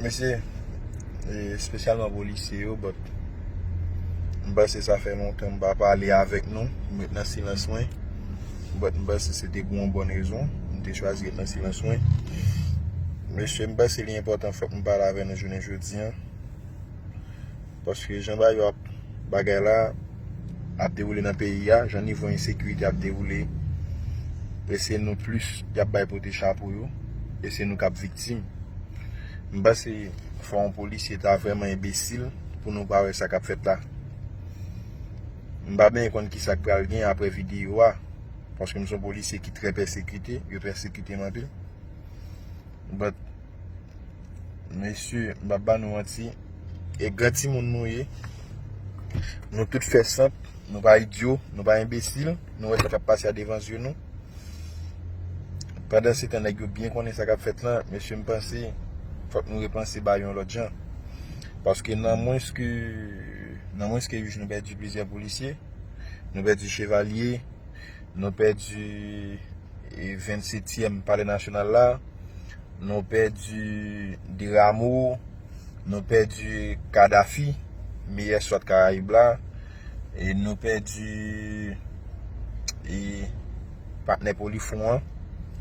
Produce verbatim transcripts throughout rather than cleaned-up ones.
Mesye, e, espesyalman polisye yo, but m panse sa fè lontan m pa pale avèk nou, m ret nan silans mwen, but m panse se te pou yon bòn rezon m te chwazi ret nan silans mwen. Mesye, m panse li enpòtan fòk m pale avè nou jounen jodi a, paske jan bagay yo ap, bagay la ap dewoule nan peyi a, jan nivo ensekirite ap dewoule, e se nou plis y ap bay pote chapo yo, e se nou k ap viktim. M panse fò yon polisye ta vrèman enbesil pou nou pa wè sa k ap fèt la. M pa byen konn ki sa k pral gen apre videyo a, paske m se yon polisye ki trè pèsekite, yo pèsekite m anpil. But, mesye, m p ap ba nou manti, e gran timoun nou ye, nou tout fè sant, nou pa idyo, nou pa enbesil, nou wè sa k ap pase a devan zye nou. Pandan se tan, nèg yo byen konnen sa k ap fèt lan, mesye, m panse fòk nou repanse bagay yon lòt jan. Paske nan mwens ke, nan mwens ke uit, nou pèdi plizyè polisye, nou pèdi chevalye, nou pèdi, e, vennsetyèm Palè Nasyonal la, nou pèdi Deramo, nou pèdi Kadafi, meyè swat Karayib la, e nou pèdi, e, patnè Polifront an,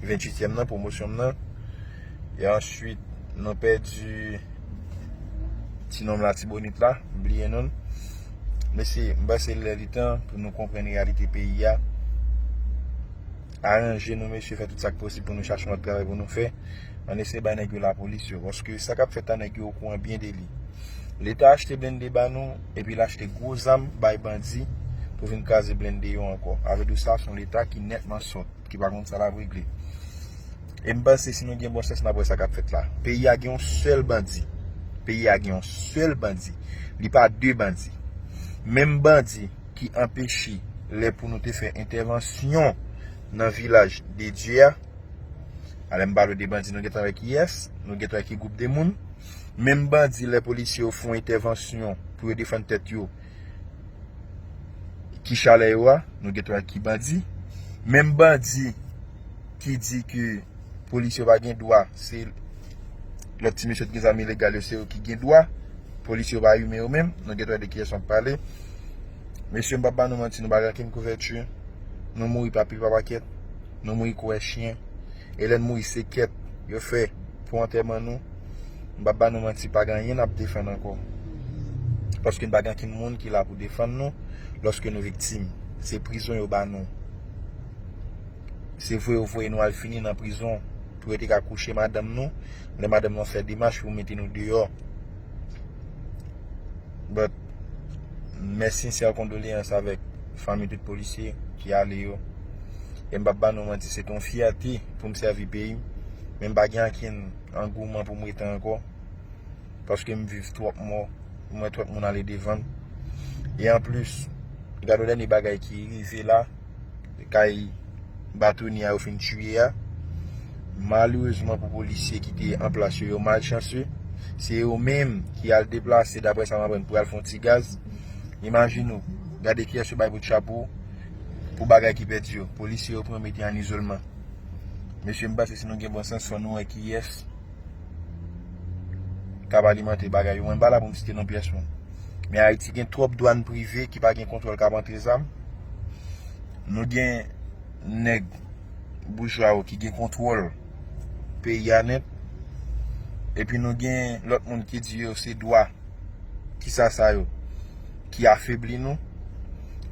venntuityèm nan, pwomosyon m nan, e answit nou pèdi ti nonm Latibonit la, m bliye non l. Mesye, m panse lè li tan pou nou konprann reyalite peyi a. Aranje nou, mesye, fè tout sa k posib pou nou chache yon lòt travay pou nou fè. Ann eseye bay nèg yo lapolis yo, paske sa k ap fèt la, nèg yo okouran byen de li. Leta achte blende ba nou, epi l achte gwo zam bay bandi pou vin kraze blende yo ankò. Avèk di sa, se yon Leta ki nètman sòt, ki pa konn sa l ap regle. E m panse si nou gen bon sans, n ap wè sa k ap fèt la. Peyi a gen yon sèl bandi. Peyi a gen yon sèl bandi. Li pa de bandi. Menm bandi ki anpeche lè pou nou te fè entèvansyon nan vilaj de Dye a. Alè m pale de bandi, nou gentan wè kiyès, nou gentan wè ki gwoup de moun. Menm bandi, lè polisye yo fè yon entèvansyon pou yo defann tèt yo, ki chalè yo a, nou gentan wè ki bandi. Menm bandi ki di ke polisye yo pa gen dwa, se lòt ti mesye ki gen zam ilegal yo, se yo ki gen dwa. Polisye yo pa imen yo menm, nou gentan wè de kiyès m ap pale. Mesye, m p ap ba nou manti, nou pa gen okenn kouvèti. Nou mouri pa pil pa pakèt, nou mouri kou wè chyen. E lè n mouri, se kèt yo fè pou antèman nou. M p ap ba nou manti, pa gen anyen n ap defann ankò. Paske n pa gen okenn moun ki la pou defann nou lòske nou viktim. Se prizon yo ba nou. Se vre yo voye nou al fini nan prizon pou yo te ka kouche madanm nou, lè madanm nou ap fè demach pou mete nou deyò. But, mè sensè kondoleyans avèk fanmi tout polisye ki ale yo. E m p ap ba nou manti, se te yon fyète pou m sèvi peyi m, men m pa gen ankenn angouman pou m rete ankò, paske m viv twòp mò, m wè twòp moun ale devan m. E anplis, gade yon dènye bagay ki rive la, kay Batoni a yo fin tiye a. Malerezman pou polisye ki te an plas yo, yo malchanse. Se yo menm ki al deplase, daprè sa m aprann, pou al fè yon ti gaz. Imajine w, gade kiyès yo bay bout chapo pou bagay ki pèdi yo. Polisye yo pran yo mete an izolman. Mesye, m panse si nou gen bon sans, fò nou wè kiyès k ap alimante bagay yo. Mwen pa la pou m site non pyès moun. Men Ayiti gen twòp dwàn prive ki pa gen kontwòl k ap antre zam. Nou gen nèg boujwa yo ki gen kontwòl peyi a nèt. Epi nou gen lòt moun ki di yo se dwa, kisa sa yo, ki afebli nou.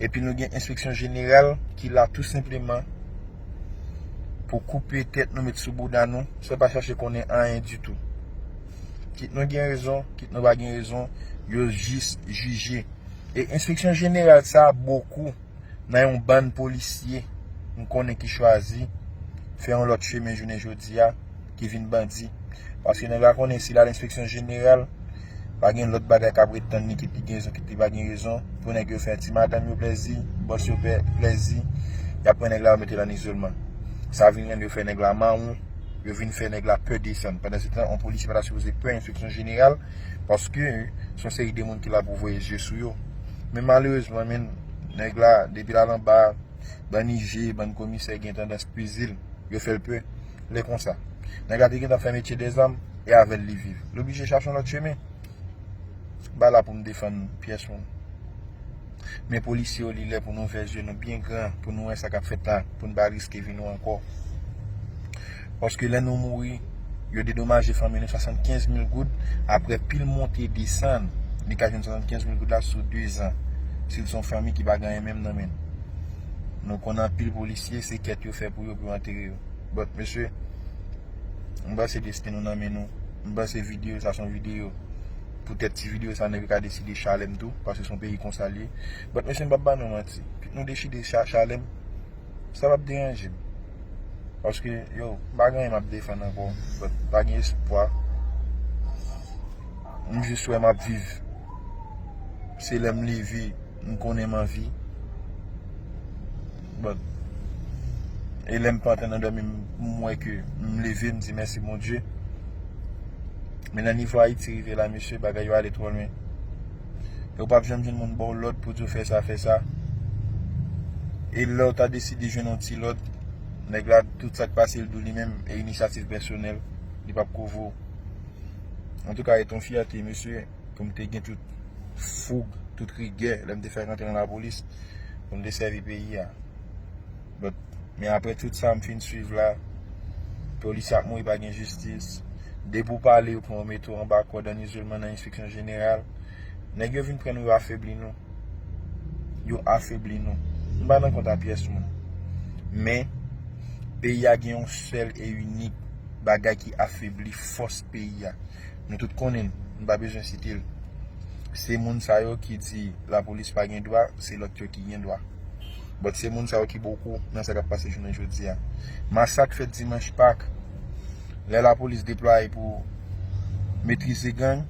Epi nou gen enspeksyon jeneral ki la tou senpleman pou koupe tèt nou, met sou bouda nou, san pa chache konnen anyen ditou. Kit nou gen rezon, kit nou pa gen rezon, yo jis jije. E enspeksyon jeneral sa a bokou nan yon bann polisye m konnen ki chwazi fè yon lòt chemen jounen jodi a, ki vin bandi. Paske nèg la konnen si l al enspeksyon jeneral, pa gen lòt bagay k ap ret tann li, kit li gen rezon, kit li pa gen rezon, pou nèg yo fè ti madanm yo plèzi, bòs yo plèzi, y ap pran nèg la, yo mete l an izolman. Sa vin rann yo fè nèg la mawon, yo vin fè nèg la pè desann. Pandan se tan, yon polisye pa ta sipoze pè enspeksyon jeneral, paske se yon seri de moun ki la pou voye zye sou yo. Men malerezman, men, nèg la, depi l al anba, bann I G, bann komisè gen tandans peze l, yo fè l pè. Lè konsa, nèg la te gentan fè metye dèzam, e avè l li viv. Li oblije chache yon lòt chemen. M pa la pou m defann pyès moun. Men polisye yo, li lè pou nou ouvè je nou byen gran, pou nou wè sa k ap fèt la, pou n pa riske vi nou ankò. Paske lè nou mouri, yo dedomaje fanmi nou swasannkenz mil goud, apre pil monte desann, li ka jwenn swasannkenz mil goud la sou de zan, si l se yon fanmi ki pa gen anyen menm nan men l. Nou konn anpil polisye, se kèt yo fè pou yo, pou yo antere yo. But, mesye, m panse desten nou nan men nou. M panse videyo sa se yon videyo. Poutèt ti videyo sa, nèg yo ka deside chale m tou, paske se yon peyi konsa l ye. But, mesye, m p ap ba nou manti. Kit nou deside cha-, chale m, sa p ap deranje m. Paske, yo, m pa gen anyen m ap defann ankò. But, pa gen espwa. M jis wè m ap viv. Se lè m leve, m konnen m anvi. But, e lè m pa antre nan dòmi, m, m wè ke m leve, m di mèsi Bondye. Men nan nivo Ayiti rive la, mesye, bagay yo ale twò lwen. E w p ap janm jwenn moun ba w lòd pou di w fè sa, fè sa. E lè w ta deside jwenn yon ti lòd, nèg la, tout sa k pase l di w li menm, e inisyativ pèsonèl, li p ap kouvri w. Antouka, e t on fyète, mesye, pou m te gen tout foug, tout rigè, lè m te fèk antre nan lapolis, pou m te sèvi peyi a. But, men apre tout sa m fin swiv la, polisye ap mouri, pa gen jistis. Depi w pale, yo pran w mete w anba kòd, an izolman, nan enspeksyon jeneral. Nèg yo vin pran nou, yo afebli nou. Yo afebli nou. M pa nan kont a pyès moun. Men, peyi a gen yon sèl e inik bagay ki afebli fòs peyi a. Nou tout konnen l, m pa bezwen site l. Se moun sa yo ki di lapolis pa gen dwa, se lòt yo ki gen dwa. But se moun sa yo ki boukou nan sa k ap pase jounen jodi a. Masak fèt dimanch Pak. Lè lapolis deplwaye pou metrize gang,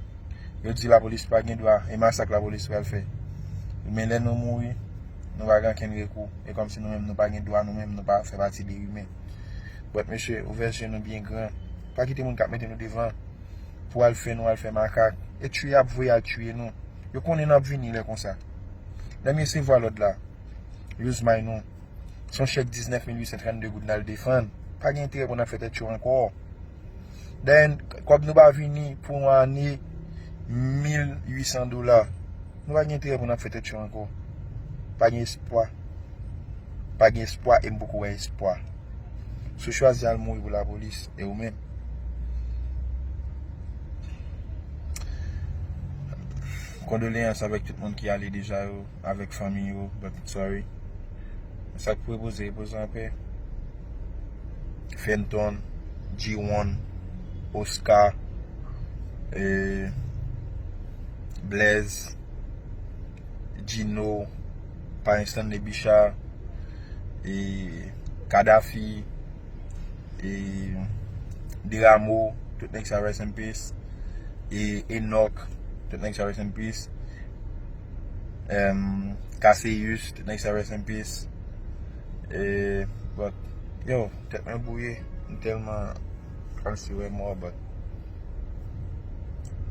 yo di lapolis pa gen dwa, e masak lapolis pral fè. Men lè nou mouri, nou pa gen ankenn rekou. E kòmsi nou menm nou pa gen dwa, nou menm nou pa fè pati de imen. But mesye, ouvè je nou byen gran. Pa kite moun k ap mete nou devan pou al fè nou al fè makak. E tiye y ap voye al tiye nou. Yo konnen n ap vini lè konsa. Lè m resevwa lòd la, use my nou. Se yon chèk diznèf mil uit san trannde goud n al defann. Pa gen enterè pou n ap fè tèt cho ankò. Dayè, kòb nou pa vini pou yon ane, mil uit san dola. Nou pa gen enterè pou n ap fè tèt cho ankò. Pa gen espwa. Pa gen espwa e m poko wè espwa. Si w chwazi al mouri pou lapolis, e ou menm? Kondoleyans avèk tout moun ki ale deja yo, avèk fanmi yo, but sorry. Sa k pou repoze, repoze anpè. Fenton, G one, Oscar, e, Blaze, Gino, Payen Stanley Bicha, e, Kadhafi, e, Deramo, tout nèg sa rest in peace, e, Enoch, tout nèg sa rest in peace, em, Cassius, tout nèg sa rest in peace, e, but, yo, tèt mwen bouye, m tèlman kòmsi wè mò, but,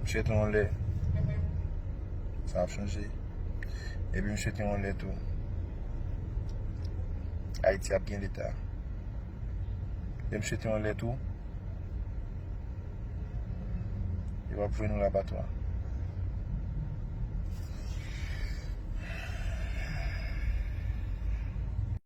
m swete yon lè, sa ap chanje. Epi m swete yon lè tou, Ayiti ap gen leta. Epi m swete yon lè tou, yo ap voye nou lapatwa.